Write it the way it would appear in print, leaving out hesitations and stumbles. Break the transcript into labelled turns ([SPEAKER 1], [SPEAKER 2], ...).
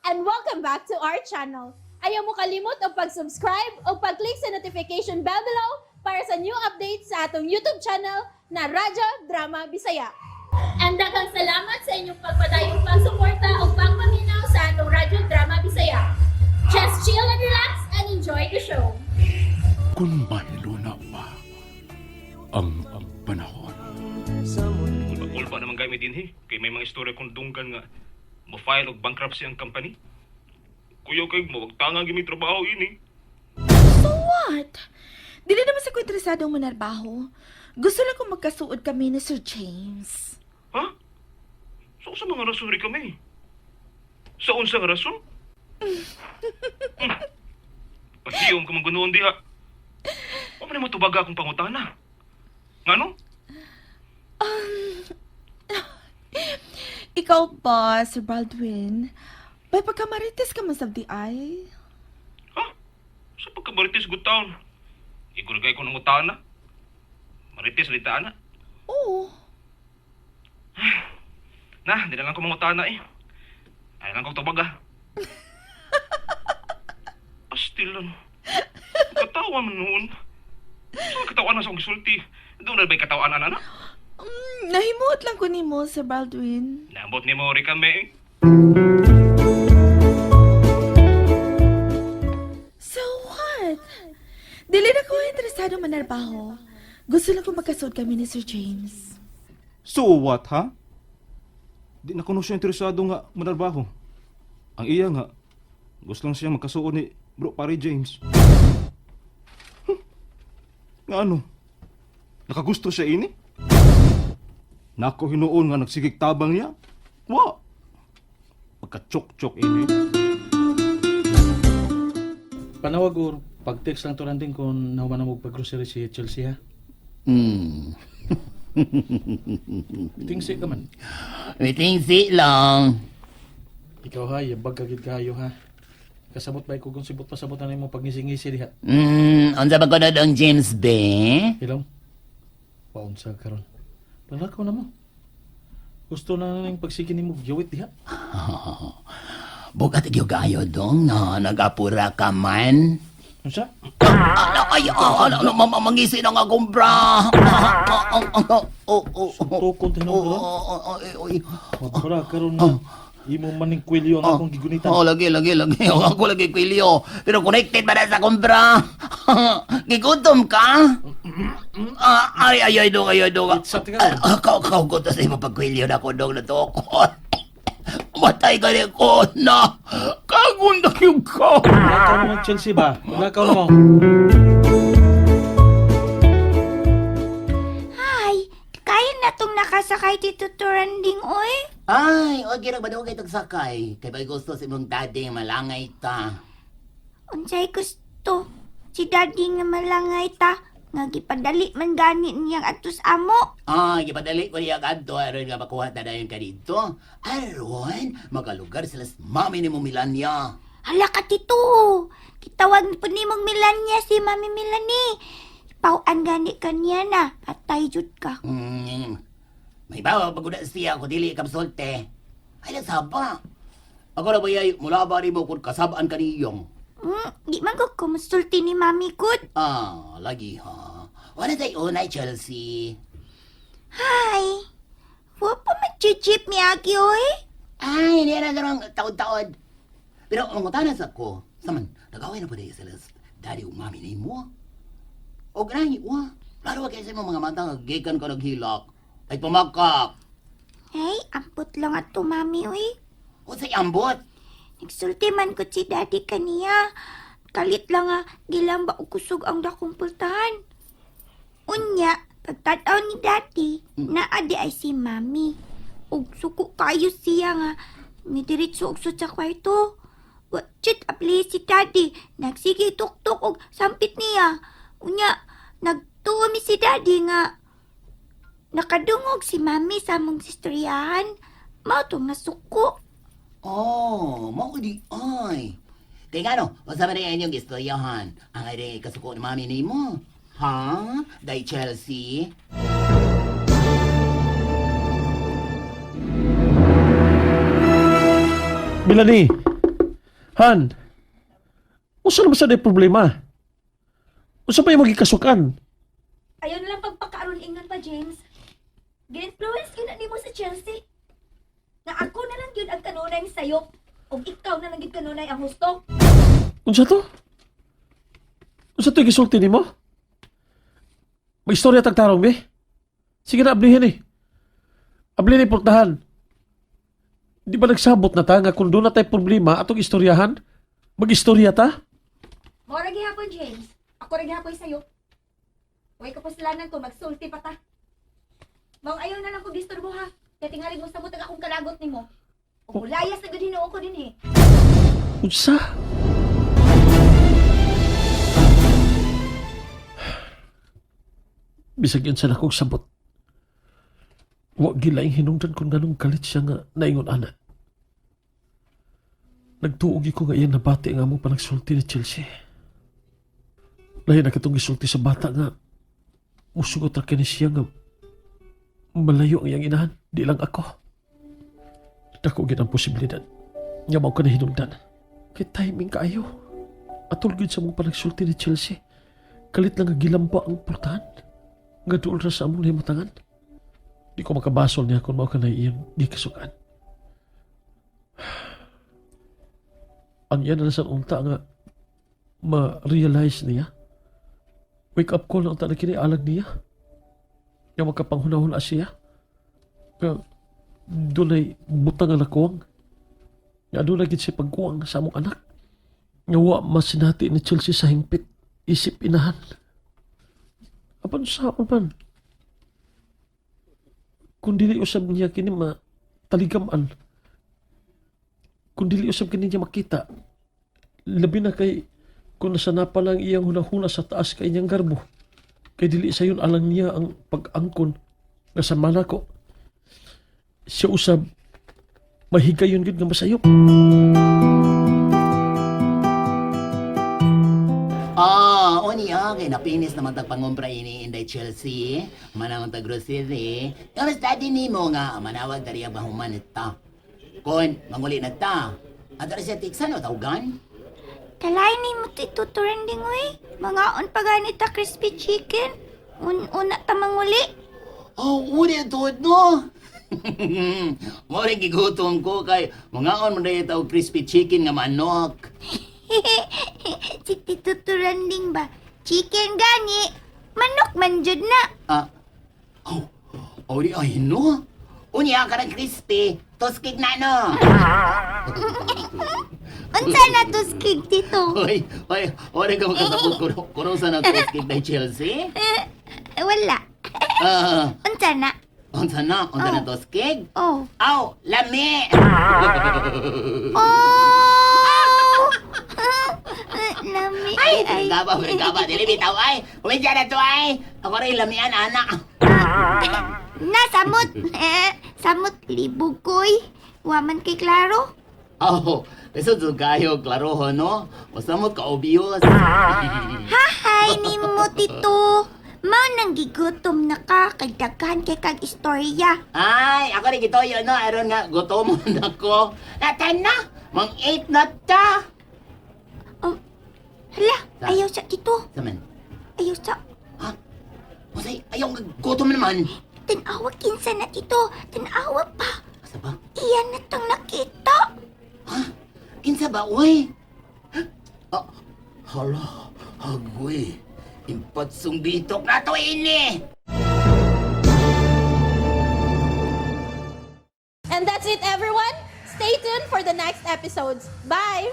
[SPEAKER 1] And welcome back to our channel. Ayaw mo kalimot og pag-subscribe o pag-click sa notification bell below para sa new updates sa atong YouTube channel na Radyo Drama Bisaya. And daghang salamat sa inyong pagpadayong pagsuporta o pagpaminaw sa atong Radyo Drama Bisaya. Just chill and relax and enjoy the show.
[SPEAKER 2] Kung mahiluna pa ang panahon.
[SPEAKER 3] Kulba-kulba naman gamit din eh. Kay may mga istorya kung dunggan nga mo-file og bankruptcy ang company. Kuya kay mawagtanga gimi trabaho ini.
[SPEAKER 4] So what? Dili naman sa ko interesadong manarbaho. Gusto lang kong magkasuod kami ni Sir James.
[SPEAKER 3] Ha? Sa unsa mga rason rin kami? Sa unsa nga rason? Pasiyom ka man diha. Wa man mo tubaga akong pangutana. Ngano?
[SPEAKER 4] Ikaw ba, Sir Baldwin? May pagkamarites ka man sa di ay?
[SPEAKER 3] Ha? Sa pagkamarites good town. Igurgay ko ng utana. Marites lita na.
[SPEAKER 4] Oo.
[SPEAKER 3] Na, di na lang ko mangutana eh. Ay lang ko tubaga. Pastil lang. Katawa man noon. Saan katawan na sa akong gisulti? Doon na ba'y katawan na na?
[SPEAKER 4] Nahimuot lang ko nimo, Sir Baldwin.
[SPEAKER 3] Nambot ni Mori kami eh.
[SPEAKER 4] So what? Dili na ko interesado manarbaho. Gusto lang kong magkasuod kami ni Sir James.
[SPEAKER 2] So what, ha? Di na kuno siya interesado nga manarbaho. Ang iya nga, gusto lang siya magkasuon ni bro pare James. Nga ano? Nakagusto siya ini? Nako hinuon nga nagsigig tabang niya? Wa! Pagka-chok-chok ini.
[SPEAKER 5] Panawag or pag-text lang to din kung nahuman na mo pag-grocery si Chelsea ha. Tingsi ka man.
[SPEAKER 6] Mitingsi lang.
[SPEAKER 5] Ikaw ha, yabag kagid kayo ha. Kasabot ba ko kung sibot pasabot na nimo pagngisi-ngisi diha.
[SPEAKER 6] Unsa ba kuno dong James B?
[SPEAKER 5] Hilom. Paunsa karon. Palakaw na mo. Gusto na nang pagsige nimo gyawit diha.
[SPEAKER 6] Bugat gyud kayo dong na nagapura ka man.
[SPEAKER 5] Unsa?
[SPEAKER 6] Ano ay ano ano mamangisi na nga akong bra. Oh, oh, oh.
[SPEAKER 5] Tukon
[SPEAKER 6] Oh,
[SPEAKER 5] tinuod.
[SPEAKER 6] oh, oh, oh, oy.
[SPEAKER 5] Mabra karon na. Imo maning kwelyo ang akong gigunitan.
[SPEAKER 6] Oh, lagi, lagi, lagi. Oh, ako lagi kwilyo. Pero connected ba na sa akong bra? Gigutom ka? Ah, ay, ay, ay, dong, ay, ay, dong.
[SPEAKER 5] Itsa, tika.
[SPEAKER 6] Ah, Kau, kau, sa imo pagkwilyo na ko, dong, na tukon. Matay ka rin ko na. Kagunda yung ko.
[SPEAKER 5] Lakaw na mo Chelsea ba? Lakaw na mo.
[SPEAKER 7] Ay, kaya na tong nakasakay Tito Turanding, oy.
[SPEAKER 6] Ay, okay ra ba daw kay tagsakay? Kay bay gusto sa imong daddy malangay ta.
[SPEAKER 7] Unsay gusto? Si Daddy nga malangay ta, nga gipadali man gani niyang atos amo.
[SPEAKER 6] Ay, gipadali ko niya kadto aron nga makuha ta dayon ka dito. Aron, magalugar sila sa mami ni mo Milania.
[SPEAKER 7] Hala ka, Tito. Kitawag po ni mong Milania si Mami Milani. Ipauan gani kaniya na, patay jud ka.
[SPEAKER 6] May bawa paguna siya ko dili ka solte. Ay lasaba. Ako na ba yay, mula ba ni mo kung kasabaan ka niyong?
[SPEAKER 7] Di man ko kumusulti ni Mami good.
[SPEAKER 6] Ah, lagi ha. Wala tayo unay, Chelsea.
[SPEAKER 7] Hi. Wa pa man jeep miagi, oy.
[SPEAKER 6] Ay, hindi na darong taod-taod. Pero ang utanas ako, saman, nagawin na po dahil sila sa daddy o mami na mo. O ganahin, wa. Lalo kaya sa imong mga mata, nga gikan ka naghilak. Ay pumakak.
[SPEAKER 7] Hey, ampot lang ato Mami, oy.
[SPEAKER 6] O sa ambot.
[SPEAKER 7] Nagsulti man ko si Daddy kaniya. Kalit lang nga, gilamba og kusog ang dakong pultahan. Unya, pagtanaw ni Daddy, naa di ay si Mami. Ug suko kayo siya nga, midiretso og sud sa kwarto. Wa chit apli si Daddy, nagsige tuktok og sampit niya. Unya, nagtuo mi si Daddy nga nakadungog si Mami sa among istoryahan. Mao tong nasuko.
[SPEAKER 6] Oh, mao di ay. Kaya nga no, unsa man ang inyong istoryahan? Ang ay kasuko ni mami nimo. Ha? Day Chelsea?
[SPEAKER 5] Melanie. Han, usa naman sa day problema? Usa pa yung magikasukan?
[SPEAKER 8] Ayaw na lang pagpakaaron ingon pa, James. Gi-influence gyud na nimo sa Chelsea. Na ako na lang gyud ang kanunay sayop ug ikaw na lang gyud kanunay ang husto.
[SPEAKER 5] Unsa to? Unsa to gisulti nimo? Mag-istorya tag tarong, be. Sige na, ablihin eh. Ablihin eh, portahan. Di ba nagsabot na ta nga kung doon na tayo problema atong istoryahan? Mag-istorya ta?
[SPEAKER 8] Mao ra gihapon, James. Ako ra gihapon sayop. Way ka pasalanan ko magsulti pa ta. Maong ayaw na lang ko disturbo ha. Kay tingali mo sa butag akong kalagot nimo. Ug mulayas na gyud hinuon ko dinhi.
[SPEAKER 5] Unsa? Bisag yun sa nakong sabot. Wa gilaing hinungdan kung ganong kalit siya nga naingon ana. Nagtuog ko nga iyan nabati nga mo panagsulti ni Chelsea. Lahi na katong gisulti sa bata nga musugot ra kini siya nga malayo ang iyang inahan, di lang ako. Dako gid ang posibilidad nga mao ka na hinungdan. Kay timing kaayo. Atol gyud sa mong panagsulti ni Chelsea. Kalit lang nga gilamba ang portahan. Nga duol ra sa among nahimutangan. Di ko makabasol niya kung mao ka na iyang gikasukan. Ang iya na sa unta nga ma-realize niya. Wake up call na unta na kini alag niya. Nga makapanghunahon siya. Nga dunay butang nga nakuwang. Nga doon lagi siya pagkuwang sa among anak. Nga wa masinati ni Chelsea sa hingpit. Isip inahan. Apan sa man. Kung dili usab niya kini ma taligaman. Kung dili usab kini niya makita. Labi na kay kung nasa na pa lang iyang hunahuna sa taas kay niyang garbo. Kay dili sayon alang niya ang pag-angkon nga sa manako. Siya usab mahigayon gid nga masayop.
[SPEAKER 6] Ah, unya kay napinis naman tag pangumpra ini Inday Chelsea, manawag tag grocery. Yung daddy nimo nga manawag dariya ba human ta. Kon manguli na ta. Adara siya tiksan o tawgan?
[SPEAKER 7] Talay ni mo Tito Trending uy. Mga on pa ganit ta crispy chicken. Un-una ta manguli.
[SPEAKER 6] Oh, uri ang tuod no. Mo rin gigutom ko kay mangaon man dahil tawag crispy chicken nga manok.
[SPEAKER 7] Si Tito Trending ba? Chicken gani. Manok man jud na.
[SPEAKER 6] Ah, oh, ori ay no. Unya ka ng crispy, toskig na no.
[SPEAKER 7] Unsa na to skig, Tito?
[SPEAKER 6] Hoy, hoy, ori ka makasabot kuno kuno sa nang toskig na Chelsea?
[SPEAKER 7] Eh, wala.
[SPEAKER 6] Ah,
[SPEAKER 7] Unsa na?
[SPEAKER 6] unsa na toskig?
[SPEAKER 7] Oh.
[SPEAKER 6] Aw, lami.
[SPEAKER 7] Oh! Lami
[SPEAKER 6] Ay,
[SPEAKER 7] ay.
[SPEAKER 6] gaba, gaba, dili bitaw ay. Kumidya na to ay. Ako rin lamian anak.
[SPEAKER 7] Na samot. Eh, samot libog koy. Wa man kay klaro.
[SPEAKER 6] Oh, lisod jud kayo klaro ho no. Usamot ka obvious.
[SPEAKER 7] Hahay nimo Tito. Mao nang gigutom na ka kay daghan kay kag istorya.
[SPEAKER 6] Ay, ako rin gitoyo no, aron nga gutom na ko. Natan na, mang 8 na ta.
[SPEAKER 7] Oh, hala,
[SPEAKER 6] Sa?
[SPEAKER 7] ayaw sa Tito.
[SPEAKER 6] Saman.
[SPEAKER 7] Ayaw sa
[SPEAKER 6] Ha? Usay, ayaw nga gutom naman.
[SPEAKER 7] Tanawa kinsa na Tito. Tanawa pa.
[SPEAKER 6] Asa ba?
[SPEAKER 7] Iyan na tang nakita.
[SPEAKER 6] Ha? Kinsa ba, uy? Ah, hala, hagoy. Impatsong bitok na to ini.
[SPEAKER 1] And that's it, everyone. Stay tuned for the next episodes. Bye!